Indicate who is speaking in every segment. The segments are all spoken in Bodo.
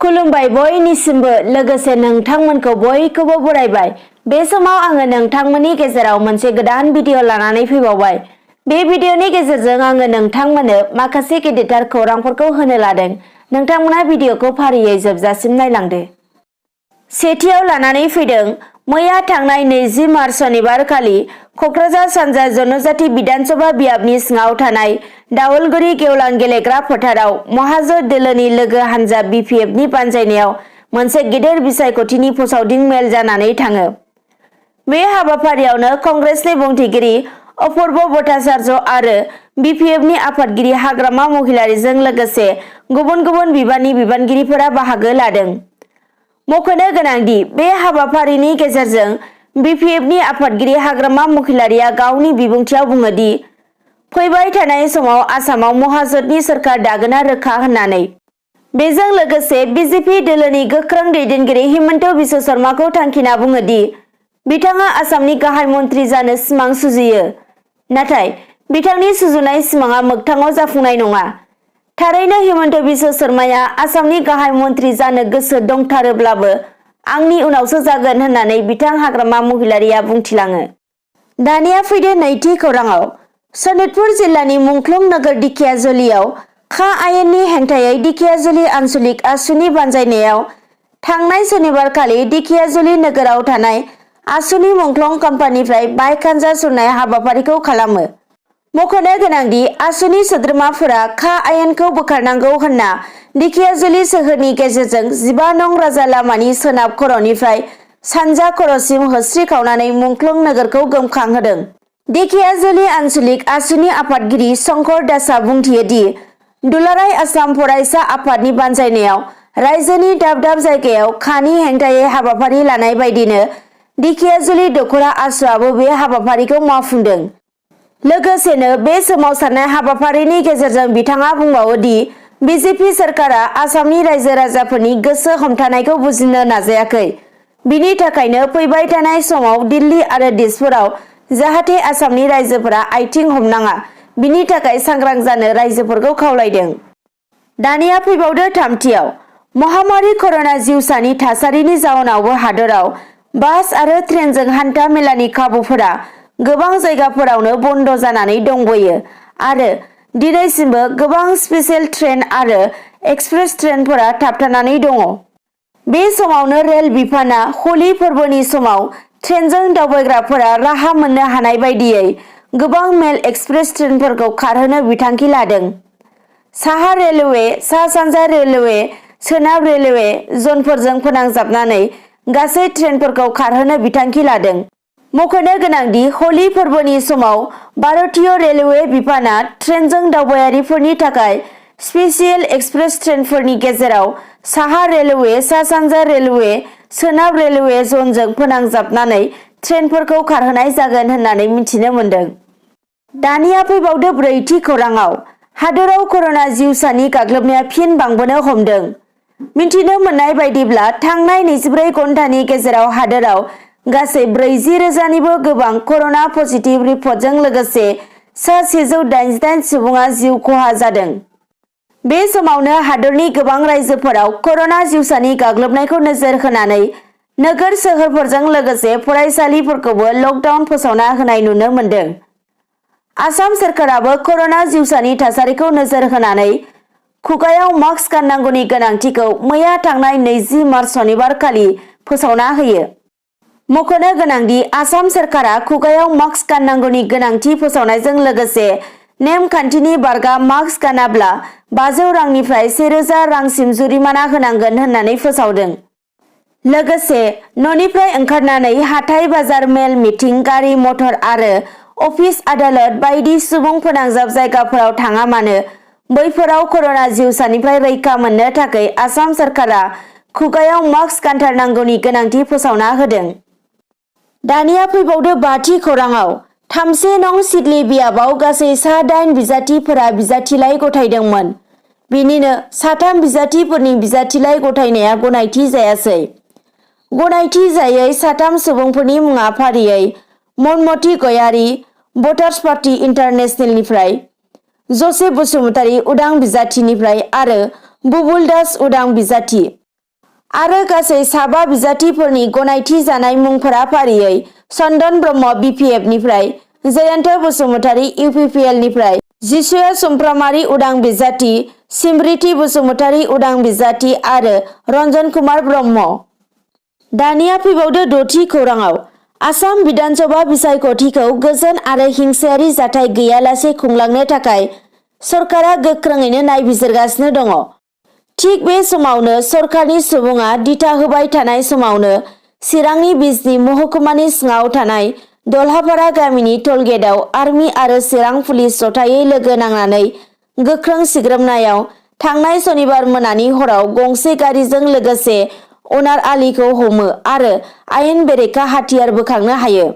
Speaker 1: खुलुमबाय बयनिसिमबो लोगोसे नोंथांमोनखौ बयखौबो बरायबाय। बे समाव आङो नोंथांमोननि गेजेराव मोनसे गोदान भिडिअ लानानै फैबावबाय। बे भिडिअनि गेजेरजों आङो नोंथांमोननो माखासे गेदेरथार खौरांफोरखौ होनो लादों। नोंथांमोना भिडिअखौ फारियै जोबजासिम नायलांदो। सेथियाव लानानै फैदों मैया थांनाय 20 मार्च शनिबार खालि कक्राझार सानजा जनजाति बिधानसभा बियाबनि सिङाव थानाय दावलगुरि गेवलां गेलेग्रा फोथाराव महाजोन दोलोनि लोगो हान्जा बिपिएफनि बानजायनायाव मोनसे गेदेर बिसायख'थिनि फोसावदिं मेल जानानै थाङो। बे हाबाफारियावनो कंग्रेसनि बुंथिगिरि अपूर्व भट्टाचार्य आरो बिपिएफनि आफादगिरि हाग्रामा महिलारीजों लोगोसे गुबुन गुबुन बिबाननि बिबानगिरिफोरा बाहागो लादों। मख'नो गोनांदि बे हाबाफारिनि गेजेरजों बिपिएफनि आफादगिरि हाग्रामा महिलारीया गावनि बिबुंथियाव बुङो दि फैबाय थानाय समाव आसामाव महाजोननि सोरखार दागोना रोखा होननानै। बेजों लोगोसे बिजेपि दोलोनि गोख्रों दैदेनगिरि हिमन्त बिश्व शर्माखौ थांखिना बुङो दि बिथाङा आसामनि गाहाय मन्त्रि जानो सिमां सुजुयो, नाथाय बिथांनि सुजुनाय सिमाङा मोगथाङाव जाफुंनाय नङा। थारैनो हिमन्त बिश्व शर्माया आसामनि गाहाय मन्त्रि जानो गोसो दंथारोब्लाबो आंनि उनावसो जागोन होननानै बिथां हाग्रामा महिलारीया बुंथिलाङो। दानिया फैदो नैथि खौराङाव। सनितपुर जिल्लानि मुंख्लं नोगोर दिखियाजुलियाव खा आयेननि हेंथायै दिखियाजुलि आन्सलिक आसुनि बानजायनायाव थांनाय सनिबारखालि दिखियाजुलि नोगोराव थानाय आसुनि मुंख्लं कम्पानिनिफ्राय बाइक हानजा सुरनाय हाबाफारिखौ खालामो। मख'नो गोनांदि आसुनि सोद्रोमाफोरा खा आयेनखौ बोखारनांगौ होनना दिखियाजुलि सोहोरनि गेजेरजों 15 नं राजा लामानि सोनाब खर'निफ्राय सानजा खर'सिम होस्रिखावनानै मुंख्लं नोगोरखौ गोमखांहोदों। दिखियाजुलि आन्सलिक आसुनि आफादगिरि शंकर दासआ बुंथियो दि दुलाराय आसाम फरायसा आफादनि बानजायनायाव रायजोनि दाब दाब जायगायाव खानि हेंथायै हाबाफारि लानाय बायदिनो दिखियाजुलि दख'रा आसुआबो बे हाबाफारिखौ मावफुंदों। लोगोसेनो बे सोमावसारनाय हाबाफारिनि गेजेरजों बिथाङा बुंबावो दि बिजेपि सोरखारा आसामनि रायजो राजाफोरनि गोसो हमथानायखौ बुजिनो नाजायाखै। बिनि थाखायनो फैबाय थानाय समाव दिल्ली आरो दिसपुराव जाहाथे आसामनि रायजोफोरा आथिं हमनाङा, बिनि थाखाय सांग्रां जानो रायजोफोरखौ खावलायदों। दानिया फैबावदो थामथियाव। महामारी करोना जिउसानि थासारिनि जाउनावबो हादराव बास आरो ट्रेनजों हान्था मेलानि खाबुफोरा गोबां जायगाफोरावनो बन्द जानानै दंबोयो आरो दिनैसिमबो गोबां स्पेशेल ट्रेन आरो एक्सप्रेस ट्रेनफोरा थाबथानानै दङ। बे समावनो रेल बिफाना हलि फोरबोनि समाव ट्रेनजों दावबायग्राफोरा राहा मोननो हानाय बायदियै गोबां मेल एक्सप्रेस ट्रेनफोरखौ खारहोनो बिथांखि लादों। साहा रेलवे, सा-सानजा रेलवे, सोनाब रेलवे जनफोरजों फोनांजाबनानै गासै ट्रेनफोरखौ खारहोनो बिथांखि लादों। मख'नो गोनांदि हलि फोरबोनि समाव भारतीय रेलवे बिफाना ट्रेनजों दावबायारिफोरनि थाखाय स्पेशियेल एक्सप्रेस ट्रेनफोरनि गेजेराव साहा रेलवे, सा-सानजा रेलवे, सोनाब रेलवे जनजों फोनांजाबनानै ट्रेनफोरखौ खारहोनाय जागोन होननानै मिथिनो मोन्दों। दानिया फैबावदो ब्रैथि खौराङाव। हादराव करोना जिउसानि गाग्लोबनाया फिन बांबोनो हमदों। मिथिनो मोननाय बायदिब्ला थांनाय 24 घन्टानि गेजेराव हादराव गासै 40,000निबो गोबां करोना पजिटिभ रिपर्टजों लोगोसे सा 188 सुबुङा जिउ खहा जादों। बे समावनो हादरनि गोबां रायजोफोराव करोना जिउसानि गाग्लोबनायखौ नोजोर होनानै नोगोर सोहोरफोरजों लोगोसे फरायसालिफोरखौबो लकडाउन फोसावना होनाय नुनो मोन्दों। आसाम सोरखाराबो करोना जिउसानि थासारिखौ नोजोर होनानै खुगायाव मास्क गाननांगौनि गोनांथिखौ मैया थांनाय 20 मार्च शनिबार खालि फोसावना होयो। मख'नो गोनांदि आसाम सोरखारा खुगायाव मास्क गाननांगौनि गोनांथि फोसावनायजों लोगोसे नेमखान्थिनि बारगा मास्क गानाब्ला 500 रांनिफ्राय 1000 रांसिम जुरिमाना होनांगोन होननानै फोसावदों। लोगोसे न'निफ्राय ओंखारनानै हाथाइ बाजार, मेल मिटिं, गारि मटर आरो अफिस आदालत बायदि सुबुं फोनांजाब जायगाफोराव थाङा मानो बैफोराव करोना जिउसानिफ्राय रैखा मोननो थाखाय आसाम सोरखारा खुगायाव मास्क गानथारनांगौनि गोनांथि फोसावना होदों। दानिया फैबावदो बाथि खौराङाव। 3 नं सिडली बियाबाव गासै सा 8 बिजाथिफोरा बिजाथिलाइ गथायदोंमोन। बिनिनो सा 3 बिजाथिफोरनि बिजाथिलाइ गथायनाया गनायथि जायासै। गनायथि जायै सा 3 सुबुंफोरनि मुङा फारियै मनमति गयारी, भटार्स पार्टी इन्टारनेशनेलनिफ्राय, जसेफ बसुमतारी उदां बिजाथिनिफ्राय आरो बुबुल दास उदां बिजाथि। आरो गासै 7 बिजाथिफोरनि गनायथि जानाय मुंफोरा फारियै चन्दन ब्रह्म BPF-निफ्राय, जयन्त बसुमतारी UPPL-निफ्राय, जिसुआ सुमफ्रामारि उदां बिजाथि, सिमृति बसुमतारी उदां बिजाथि आरो रन्जन कुमार ब्रह्म। दानिया फैबावदो 6थि खौराङाव। आसाम बिधानसभा बिसायख'थिखौ गोजोन आरो हिंसायारि जाथाय गैयालासे खुंलांनो थाखाय सरकारा गोख्रोङैनो नायबिजिरगासिनो दङ। थिग बे समावनो सरकारनि सुबुङा दिथा होबाय थानाय समावनो चिरांनि बिजनी महकुमानि सिङाव थानाय दलहापारा गामिनि टलगेटआव आर्मि आरो चिरां पुलिस जथायै लोगो नांनानै गोख्रों सिग्रोमनायाव थांनाय सनिबार मोनानि हराव गंसे गारिजों लोगोसे अनार आलीखौ हमो आरो आयेन बेरेखा हाथियार बोखांनो हायो।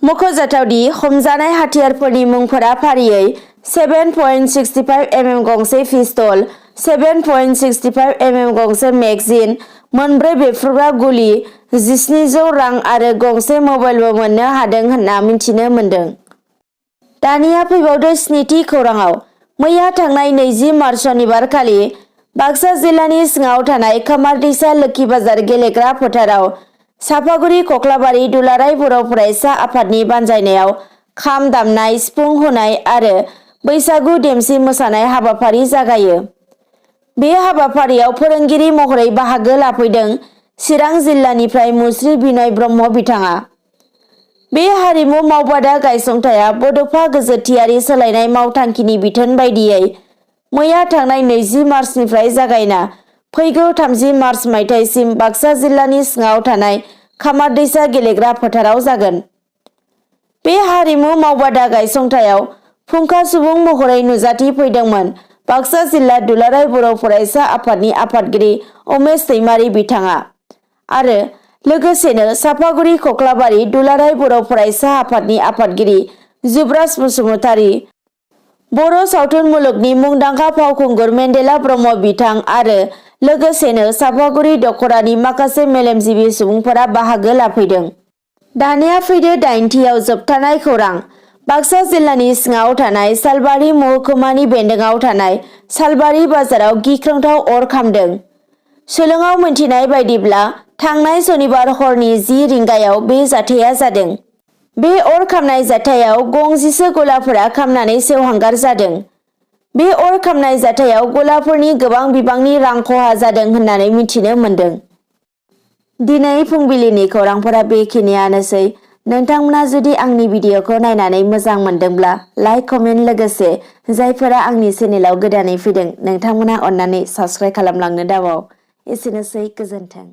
Speaker 1: मख'जाथावदि हमजानाय हाथियारफोरनि मुंफोरा फारियै 7.65 mm गंसे पिस्तल, 7.65 mm गंसे मेगजिन, मोनब्रै बेफ्रुग्रा गुलि, 1700 रां आरो गंसे मबाइलबो मोननो हादों होनना मिथिनो मोन्दों। दानिया फैबावदो 7थि खौराङाव। मैया थांनाय 20 मार्च सनिबार खालि बाक्सा जिल्लानि सिङाव थानाय खामारदैसा लोखि बाजार गेलेग्रा फोथाराव सापागुरि कक्लाबारि दुलाराय बर' फरायसा आफादनि बानजायनायाव खाम दामनाय, सिफुं हुनाय आरो बैसागु देमसि मोसानाय हाबाफारि जागायो। बे हाबाफारियाव फोरोंगिरि महरै बाहागो लाफैदों चिरां जिल्लानिफ्राय मुस्रि बिनय ब्रह्म बिथाङा। बे हारिमु मावबादा गायसंथाया बड'फा गोजोथियारि सोलायनाय मावथांखिनि बिथोन बायदियै मैया थांनाय 20 मार्चनिफ्राय जागायना फैगौ 30 मार्च मायथाइसिम बाक्सा जिल्लानि सिङाव थानाय खामारदैसा गेलेग्रा फोथाराव जागोन। बे हारिमु मावबादा गायसंथायाव फुंखा सुबुं महरै नुजाथि फैदोंमोन बाक्सा जिल्ला दुलाराय बर' फरायसा आफादनि आफादगिरि उमेश दैमारी बिथाङा आरो लोगोसेनो सापागुरि कक्लाबारि दुलाराय बर' फरायसा आफादनि आफादगिरि जुबराज बसुमतारी, बर' सावथुन मुलुगनि मुंदांखा फावखुंगुर मेन्देला ब्रह्म बिथां आरो लोगोसेनो सापागुरि दख'रानि माखासे मेलेमजिबि सुबुंफोरा बाहागो लाफैदों। दानिया फैदो 8थियाव जोबथानाय खौरां। बाक्सा जिल्लानि सिङाव थानाय सालबारि महकुमानि बेन्दोंआव थानाय सालबारि बाजाराव गिख्रंथाव अर खामदों। सुलुङाव मिथिनाय बायदिब्ला थांनाय सनिबार हरनि 10 रिंगायाव बे जाथाया जादों। बे अर खामनाय जाथायाव गं-10 गलाफोरा खामनानै सेवहांगार जादों। बे अर खामनाय जाथायाव गलाफोरनि गोबां बिबांनि रां खहा जादों होननानै मिथिनो मोन्दों। दिनै फुंबिलिनि खौरांफोरा बेखिनियानोसै। नोंथांमोना जुदि आंनि भिडिअखौ नायनानै मोजां मोनदोंब्ला लाइक, कमेन्ट लोगोसे जायफोरा आंनि चेनेलाव गोदानै फैदों नोंथांमोना अन्नानै साबस्क्राइब खालामलांनो दाबाव। एसेनोसै, गोजोन्थों।